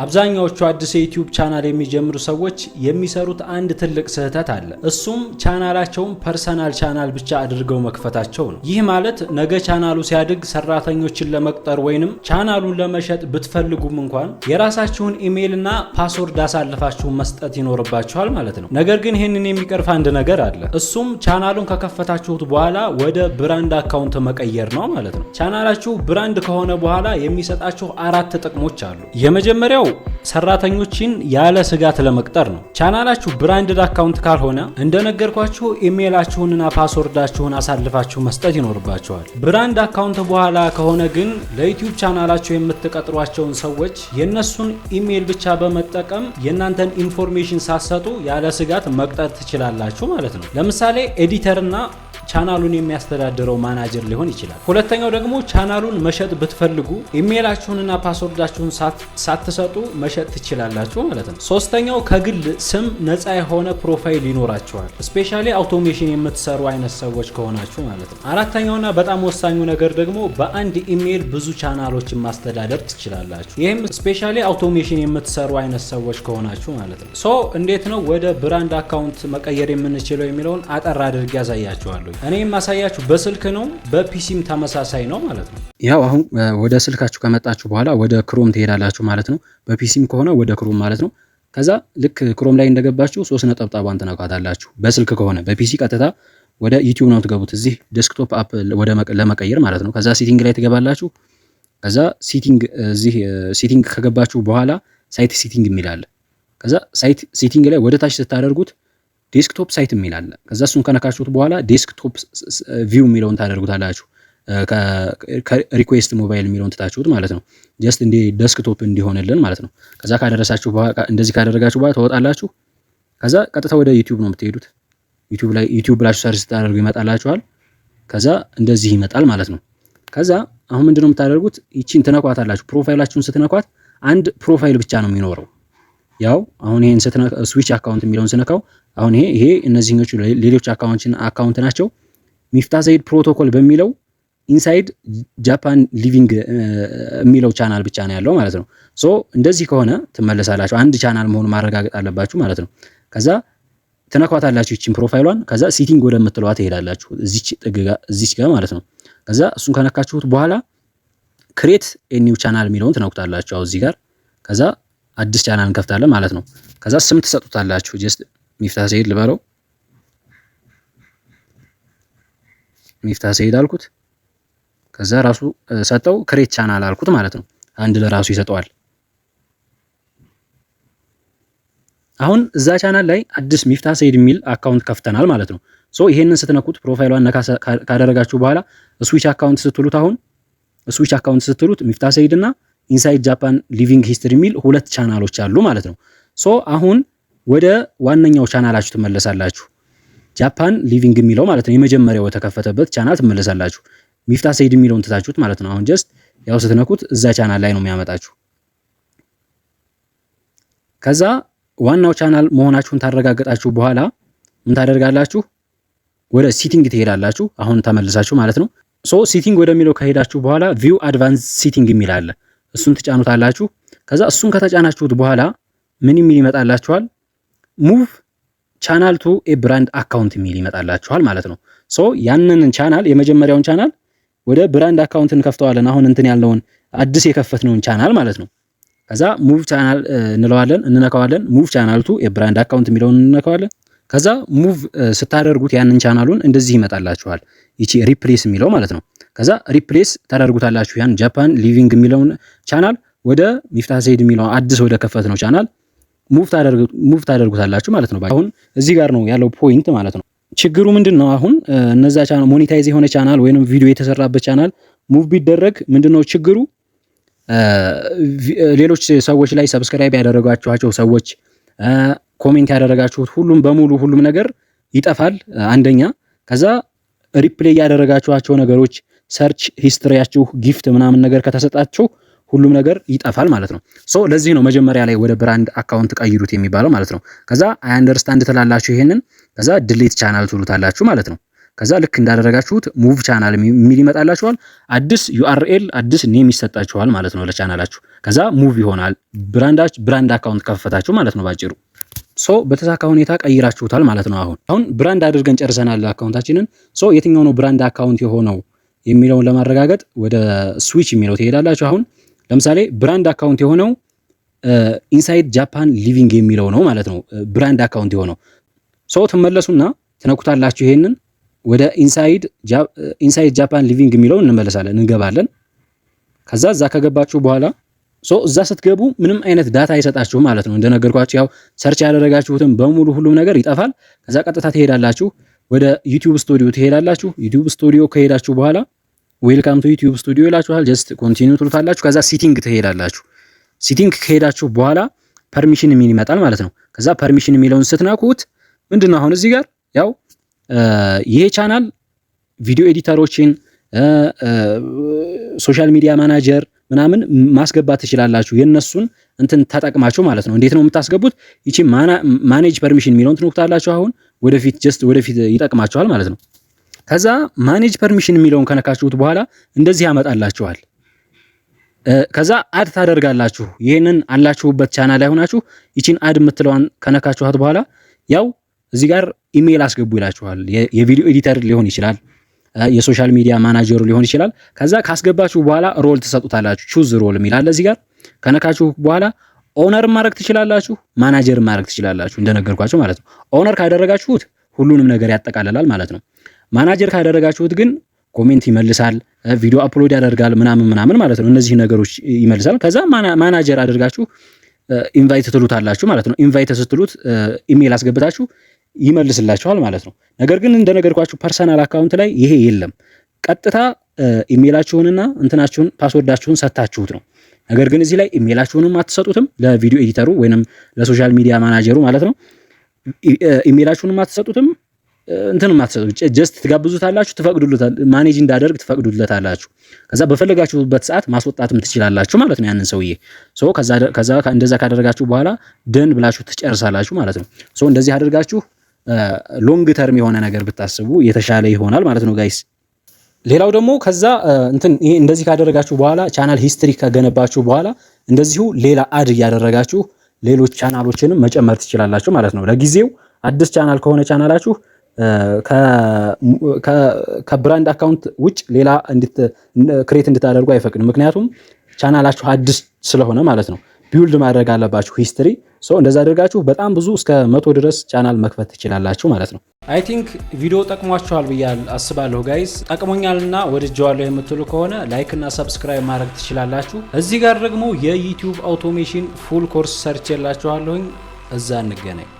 አብዛኛዎቹ አዲስ የ YouTube ቻናል የሚጀምሩ ሰዎች የሚሰሩት አንድ ትልቅ ስህተት አለ። እሱም ቻናላቸውን personal channel ብቻ አድርገው መክፈታቸው ነው። ይህ ማለት ነገ ቻናሉ ሲያድግ ሰራተኞችን ለመቅጠር ወይንም ቻናሉን ለመሸጥ ብትፈልጉም እንኳን የራሳችሁን ኢሜይል እና password አሳልፋችሁ መስጠት ይኖርባችኋል ማለት ነው። ነገር ግን ይህንን የሚቀርፍ አንድ ነገር አለ። እሱም ቻናሉን ከከፈታችሁት በኋላ ወደ brand account መቀየር ነው ማለት ነው። ቻናላችሁ brand ከሆነ በኋላ የሚሰጣችሁ አራት ጥቅሞች አሉ። የመጀመሪያው ሰራተኞችን ያለ ስጋት ለመቅጠር ነው። ቻናላችሁ branded account ካልሆነ እንደነገርኳችሁ ኢሜይላችሁንና password ኣችሁን አሳልፋችሁ መስጠት ይኖርባችኋል። Brand account በኋላ ከሆነ ግን ለ YouTube ቻናላችሁ የምትቀጥሯቸውን ሰዎች የእነሱን ኢሜይል ብቻ በመጠቀም የእናንተን information ሳትሰጡ ያለ ስጋት መቅጠር ትችላላችሁ ማለት ነው። ለምሳሌ editor ና ቻናሉን የሚያስተዳድረው ማናጀር ሊሆን ይችላል። ሁለተኛው ደግሞ ቻናሉን መሸጥ ብትፈልጉ ኢሜይላችሁንና password ኣችሁን ሳትሰጡ መሸጥ ትችላላችሁ ማለት ነው። ሶስተኛው ከግል ስም ነፃ የሆነ profile ይኖራችኋል። Especially automation የምትሰሩ አይነት ሰዎች ከሆናችሁ ማለት ነው። አራተኛውና በጣም ወሳኙ ነገር ደግሞ በአንድ ኢሜይል ብዙ ቻናሎችን ማስተዳደር ትችላላችሁ። ይህም especially automation የምትሰሩ አይነት ሰዎች ከሆናችሁ ማለት ነው። So እንዴት ነው ወደ brand account መቀየር የምንችለው የሚለውን አጠር አድርጌ አሳያችኋለሁ። እኔ የማሳያችሁ በስልክ ነው፣ በ PC ም ተመሳሳይ ነው ማለት ነው። ያው አሁን ወደ ስልካችሁ ከመጣችሁ በኋላ ወደ Chrome ትሄዳላችሁ ማለት ነው። በ PC ም ከሆነ ወደ Chrome ማለት ነው። ከዛ ልክ Chrome ላይ እንደገባችሁ ሶስት ነጠብጣቧን ትነኳታላችሁ። በስልክ ከሆነ፣ በ PC ቀጥታ ወደ YouTube ነው የምትገቡት። እዚህ desktop app ወደ ለመቀየር ማለት ነው። ከዛ setting ላይ ትገባላችሁ። ከዛ setting፣ እዚህ setting ከገባችሁ በኋላ site setting የሚል አለ። ከዛ site setting ላይ ወደ ታች ስታደርጉት desktop site የሚል አለ። ከዛ እሱን ከነካችሁት በኋላ desktop view የሚለውን ታደርጉታላችሁ። Request mobile የሚለውን ትታችሁት ማለት ነው። Just እንደ desktop እንዲሆንልን ማለት ነው። ከዛ ካደረሳችሁ በኋላ፣ እንደዚህ ካደረጋችሁ በኋላ ትወጣላችሁ። ከዛ ቀጥታ ወደ YouTube ነው የምትሄዱት። YouTube ላይ YouTube ብላችሁ search ስታደርጉ ይመጣላችኋል። ከዛ እንደዚህ ይመጣል ማለት ነው። ከዛ አሁን ምንድነው የምታደርጉት? ይቺን ትነኳታላችሁ። Profile ኣችሁን ስትነኳት አንድ profile ብቻ ነው የሚኖረው። ያው አሁን ይሄን switch account የሚለውን ስነካው አሁን ይሄ እነዚህኞቹ ሌሎች account ናቸው። ሚፍታ ሰይድ ፕሮቶኮል በሚለው Inside Japan Living የሚለው ቻናል ብቻ ነው ያለው ማለት ነው። So እንደዚህ ከሆነ ትመለሳላችሁ። አንድ ቻናል መሆኑን ማረጋገጥ አለባችሁ ማለት ነው። ከዛ ትነኳታላችሁ ይቺን profile ኧን። ከዛ setting ወደምትለዋ ትሄዳላችሁ፣ እዚች ጥግ ጋር፣ እዚች ጋር ማለት ነው። ከዛ እሱን ከነካችሁት በኋላ create a new channel የሚለውን ትነኩታላችሁ። አሁን እዚህ ጋር ከዛ አዲስ ቻናል እንከፍታለን ማለት ነው። ከዛ ስም ትሰጡታላችሁ። Just ሚፍታ ሰይድ ልበለው። ሚፍታ ሰይድ አልኩት። ከዛ ራሱ ሰጠው። Create channel አልኩት ማለት ነው። አንድ ለራሱ ይሰጠዋል። አሁን እዛ ቻናል ላይ አዲስ ሚፍታ ሰይድ የሚል account ከፍተናል ማለት ነው። So ይሄንን ስትነኩት፣ profile ኧን ነካ ካደረጋችሁ በኋላ switch account ስትሉት፣ አሁን switch account ስትሉት ሚፍታ ሰይድ እና Inside Japan Living History የሚል ሁለት ቻናሎች አሉ ማለት ነው። So አሁን ወደ ዋነኛው ቻናላችሁ ትመለሳላችሁ። Japan Living የሚለው ማለት ነው። የመጀመሪያው የተከፈተበት ቻናል ትመለሳላችሁ። ሚፍታ ሰይድ የሚለውን ትታችሁት ማለት ነው። አሁን just ያው ስትነኩት እዛ ቻናል ላይ ነው የሚያመጣችሁ። ከዛ ዋናው ቻናል መሆናችሁን ካረጋገጣችሁ በኋላ ምን ታደርጋላችሁ? ወደ setting ትሄዳላችሁ። አሁን ተመልሳችሁ ማለት ነው። So setting ወደሚለው ከሄዳችሁ በኋላ view advanced setting የሚል አለ። እሱን ትጫኑታላችሁ። ከዛ እሱን ከተጫናችሁት በኋላ ምን የሚል ይመጣላችኋል? Move channel to a brand account የሚል ይመጣላችኋል ማለት ነው። So ያንን ቻናል፣ የመጀመሪያውን ቻናል ወደ brand account እንከፍተዋለን። አሁን እንትን ያልነውን፣ አዲስ የከፈትነውን ቻናል ማለት ነው። ከዛ move channel እንለዋለን፣ እንነካዋለን። Move channel to a brand account የሚለውን እንነካዋለን። ከዛ move ስታደርጉት ያንን ቻናሉን እንደዚህ ይመጣላችኋል። ይቺ replace የሚለው ማለት ነው። ከዛ replace ታደርጉታላችሁ። ያን Japan Living የሚለውን ቻናል ወደ ሚፍታህ ሰይድ የሚለው አዲስ ወደ ከፈትነው ቻናል move ታደርጉታላችሁ ማለት ነው። አሁን እዚህ ጋር ነው ያለው point ማለት ነው። ችግሩ ምንድን ነው? አሁን እነዛ ቻናል monetize የሆነ ቻናል ወይንም ቪዲዮ የተሰራበት ቻናል move ቢደረግ ምንድን ነው ችግሩ? ሌሎች ሰዎች ላይ subscribe ያደረጋችኋቸው ሰዎች፣ comment ያደረጋችሁት ሁሉም በሙሉ ሁሉም ነገር ይጠፋል። አንደኛ ከዛ reply ያደረጋችኋቸው ነገሮች፣ search history ያችሁ፣ gift ምናምን ነገር ከተሰጣችሁ ሁሉም ነገር ይጠፋል ማለት ነው። So ለዚህ ነው መጀመሪያ ላይ ወደ brand account ቀይሩት የሚባለው ማለት ነው። ከዛ I understand ትላላችሁ ይሄንን፣ ከዛ delete channel ትሉታላችሁ ማለት ነው። ከዛ ልክ እንዳደረጋችሁት move channel የሚል ይመጣላችኋል። አዲስ URL፣ አዲስ name ይሰጣችኋል ማለት ነው ለቻናላችሁ። ከዛ move ይሆናል። Brand account ከፈታችሁ ማለት ነው ባጭሩ። So በተሳካ ሁኔታ ቀይራችሁታል ማለት ነው። አሁን brand አድርገን ጨርሰናል account ኣችንን። So የትኛው ነው brand account የሆነው የሚለውን ለማረጋገጥ ወደ switch የሚለው ትሄዳላችሁ። አሁን ለምሳሌ brand account የሆነው Inside Japan Living የሚለው ነው ማለት ነው። Brand account የሆነው፣ so ትመለሱና ትነኩታላችሁ። ይሄንን ወደ Inside Japan Living የሚለው እንመለሳለን፣ እንገባለን። ከዛ እዛ ከገባችሁ በኋላ፣ so እዛ ስትገቡ ምንም አይነት data አይሰጣችሁም ማለት ነው። እንደነገርኳችሁ ያው search ያደረጋችሁትን በሙሉ ሁሉም ነገር ይጠፋል። ከዛ ቀጥታ ትሄዳላችሁ፣ ወደ YouTube Studio ትሄዳላችሁ። YouTube Studio ከሄዳችሁ በኋላ "Welcome to YouTube Studio" ይላችኋል። Just continue ትሉታላችሁ። ከዛ setting ትሄዳላችሁ። Setting ከሄዳችሁ በኋላ permission የሚል ይመጣል ማለት ነው። ከዛ permission የሚለውን ስትነኩት ምንድነው አሁን እዚህ ጋር ያው ይሄ channel video editor ኦችን፣ social media manager ምናምን ማስገባት ትችላላችሁ። የነሱን እንትን ተጠቅማችሁ ማለት ነው። እንዴት ነው የምታስገቡት? ይቺ manage permission የሚለውን ትነኩታላችሁ። አሁን ወደፊት just ወደፊት ይጠቅማችኋል ማለት ነው። ከዛ manage permission የሚለውን ከነካችሁት በኋላ እንደዚህ ያመጣላችኋል። ከዛ add ታደርጋላችሁ። ይህንን አላችሁበት ቻናል ላይ ሆናችሁ ይቺን add የምትለዋን ከነካችኋት በኋላ ያው እዚህ ጋር ኢሜይል አስገቡ ይላችኋል። የ video editor ሊሆን ይችላል፣ የ social media manager ኡ ሊሆን ይችላል። ከዛ ካስገባችሁ በኋላ role ትሰጡታላችሁ። Choose role የሚል አለ እዚህ ጋር። ከነካችሁ በኋላ owner ማድረግ ትችላላችሁ፣ ማናጀር ማድረግ ትችላላችሁ። እንደነገርኳችሁ ማለት ነው። Owner ካደረጋችሁት ሁሉንም ነገር ያጠቃልላል ማለት ነው። ማናጀር ካደረጋችሁት ግን comment ይመልሳል፣ video upload ያደርጋል ምናምን ምናምን ማለት ነው። እነዚህ ነገሮች ይመልሳል። ከዛ ማናጀር አድርጋችሁ invite ትሉታላችሁ ማለት ነው። Invite ስትሉት ኢሜይል አስገብታችሁ ይመልስላችኋል ማለት ነው። ነገር ግን እንደነገርኳችሁ personal account ላይ ይሄ የለም። ቀጥታ ኢሜይላችሁንና እንትናችሁን password ኣችሁን ሰጥታችሁት ነው። ነገር ግን እዚህ ላይ ኢሜይላችሁንም አትሰጡትም ለ video editor ኡ ወይንም ለ social media manager ኡ ማለት ነው። ኢሜይላችሁንም አትሰጡትም፣ እንትንም አትሰጡት። Just ትጋብዙታላችሁ፣ ትፈቅዱለታል፣ manage እንዳደርግ ትፈቅዱለታላችሁ። ከዛ በፈለጋችሁበት ሰዓት ማስወጣትም ትችላላችሁ ማለት ነው ያንን ሰውዬ። So ከዛ እንደዛ ካደረጋችሁ በኋላ done ብላችሁ ትጨርሳላችሁ ማለት ነው። So እንደዚህ አድርጋችሁ long term የሆነ ነገር ብታስቡ የተሻለ ይሆናል ማለት ነው guys። ሌላው ደግሞ ከዛ እንትን ይሄ እንደዚህ ካደረጋችሁ በኋላ፣ channel history ከገነባችሁ በኋላ እንደዚሁ ሌላ add እያደረጋችሁ ሌሎች ቻናሎችንም መጨመር ትችላላችሁ ማለት ነው። ለጊዜው አዲስ ቻናል ከሆነ ቻናላችሁ ከ brand account ውጭ ሌላ create እንድታደርጉ አይፈቅድም። ምክንያቱም ቻናላችሁ አዲስ ስለሆነ ማለት ነው። Build ማድረግ አለባችሁ history። So እንደዛ አድርጋችሁ በጣም ብዙ እስከ 100 ድረስ ቻናል መክፈት ትችላላችሁ ማለት ነው። I think ቪዲዮ ጠቅሟችኋል ብዬ አስባለሁ guys። ጠቅሞኛልና ወድጀዋለሁ የምትሉ ከሆነ like እና subscribe ማድረግ ትችላላችሁ። እዚህ ጋር ደግሞ የ YouTube automation full course ሰርቼላችኋለሁኝ። እዛ እንገናኝ።